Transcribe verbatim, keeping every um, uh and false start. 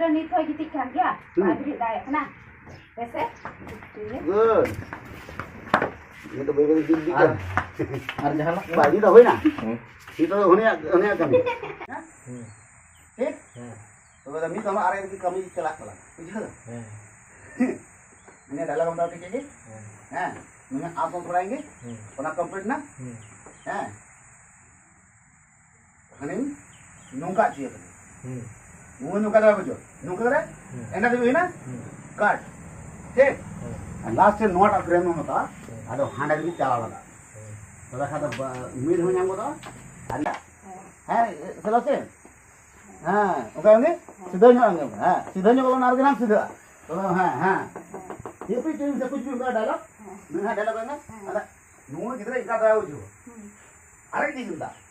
ᱱᱤᱛ ᱦᱚᱸᱭ ᱜᱤᱛᱤᱡ ᱠᱟᱱ ᱜᱮᱭᱟ᱾ ᱦᱩᱸ᱾ ᱵᱟᱭ ᱵᱮᱨᱮᱫ ᱫᱟᱲᱮᱭᱟᱜ ᱠᱟᱱᱟ᱾ ᱦᱮᱸᱥᱮ? ᱜᱩᱰ᱾ ᱱᱤᱛ ᱫᱚ ᱵᱟᱹᱭ ᱵᱟᱹᱭ ᱜᱤᱛᱤᱡ ᱤᱫᱤᱜ ᱟᱨ, ᱠᱟᱱᱟ᱾ ᱟᱨ ᱡᱟᱦᱟᱱᱟᱜ? ᱵᱟᱭ, ᱱᱤᱛ ᱫᱚ ᱦᱩᱭᱱᱟ᱾ ᱦᱩᱸ᱾ ᱱᱤᱛ ᱫᱚ ᱦᱩᱱᱤᱭᱟᱜ, ᱦᱩᱱᱤᱭᱟᱜ ᱠᱟᱹᱢᱤ᱾ ᱦᱩᱸ᱾ ᱴᱷᱤᱠ? ᱦᱮᱸ᱾ ᱛᱚᱵᱮ ᱫᱚ ᱢᱤᱫ ᱫᱚᱢ ᱟᱨ ᱮᱠ ᱠᱟᱹᱢᱤ ᱪᱟᱞᱟᱜ ᱛᱟᱞᱟᱝ, ᱵᱩᱡᱷᱟᱹᱣ? ᱦᱮᱸ᱾ ᱤᱱᱟᱹ dialogue ᱮᱢ ᱫᱚᱦᱚ ᱴᱷᱤᱠ ᱜᱮ? ᱦᱮᱸ᱾ ᱦᱮᱸ᱾ ᱢᱟᱱᱮ ᱟᱯ ᱚᱯᱷ ᱨᱟᱭ ᱜᱮ, ᱦᱮᱸ᱾ ᱚᱱᱟ complete ᱱᱟ? ᱦᱮᱸ᱾ ᱦᱮᱸ᱾ ᱦᱟᱹᱱᱤᱧ ᱱᱚᱝᱠᱟ ᱦᱚᱪᱚᱭᱮ ᱠᱟᱱᱟ᱾ ᱦᱩᱸ᱾ ᱱᱚᱣᱟ ᱱᱚᱝᱠᱟ ᱫᱚ ᱵᱩᱡᱷᱟᱹᱣ᱾ ᱱᱚᱝᱠᱟ ᱠᱟᱛᱮ ᱦᱩᱸ᱾ ᱮᱱᱰᱟ ᱫᱷᱟᱹᱵᱤᱡ ᱦᱩᱭᱱᱟ? ᱦᱩᱸ᱾ Cut᱾ ᱴᱷᱤᱠ? ᱦᱩᱸ᱾ ᱟᱨ last ᱨᱮ ᱱᱚᱣᱟᱴᱟᱜ frame ᱮᱢ ᱦᱟᱛᱟᱣᱟ, ᱦᱩᱸ᱾ ᱟᱫᱚ ᱦᱟᱸᱰᱮ ᱫᱷᱟᱹᱵᱤᱡ ᱪᱟᱞᱟᱣ ᱞᱟᱜᱟᱜᱼᱟ᱾ ᱦᱩᱸ᱾ ᱛᱚᱵᱮ ᱠᱷᱟᱱ ᱫᱚ ᱵᱟ-, ᱢᱤᱫ ᱦᱚᱸ ᱧᱟᱢ ᱜᱚᱫᱚᱜᱼᱟ᱾ ᱟᱨ ᱦᱮᱸ, ᱥᱮ ᱵᱟᱝ ᱥᱮ? ᱦᱮᱸ, ᱚᱱᱠᱟ ᱜᱮ ᱥᱤᱫᱷᱟᱹ ᱧᱚᱜ ᱮᱢ ᱧᱟᱢᱟ᱾ ᱦᱮᱸ, ᱥᱤᱫᱷᱟᱹ ᱧᱚᱜ ᱚᱱᱟ ᱨᱮᱜᱮ ᱦᱟᱸᱜ ᱥᱤᱫᱷᱟᱹᱜᱼᱟ᱾ ᱛᱚᱵᱮ ᱦᱮᱸ, ᱦᱮᱸ᱾ ᱦᱮᱸ᱾ ᱪᱮᱫ ᱯᱮ ᱪᱮᱫ ᱯᱮ ᱠᱩᱪ ᱯᱮ ᱚᱱᱠᱟ dialogue? ᱦᱮᱸ᱾ ᱢᱮᱱᱟᱜᱼᱟ dialogue ᱨᱮᱱᱟᱜ? ᱦᱮᱸ᱾ ᱟᱫᱚ ᱱᱩᱭ ᱜᱤᱫᱽᱨᱟᱹ ᱤᱱᱠᱟ ᱫᱚ ᱵᱩᱡᱷᱟᱹᱣᱟ᱾ ᱦᱩᱸ᱾ ᱟᱨᱮ ᱪᱮᱫ ᱢᱮᱛᱟᱜᱼᱟ?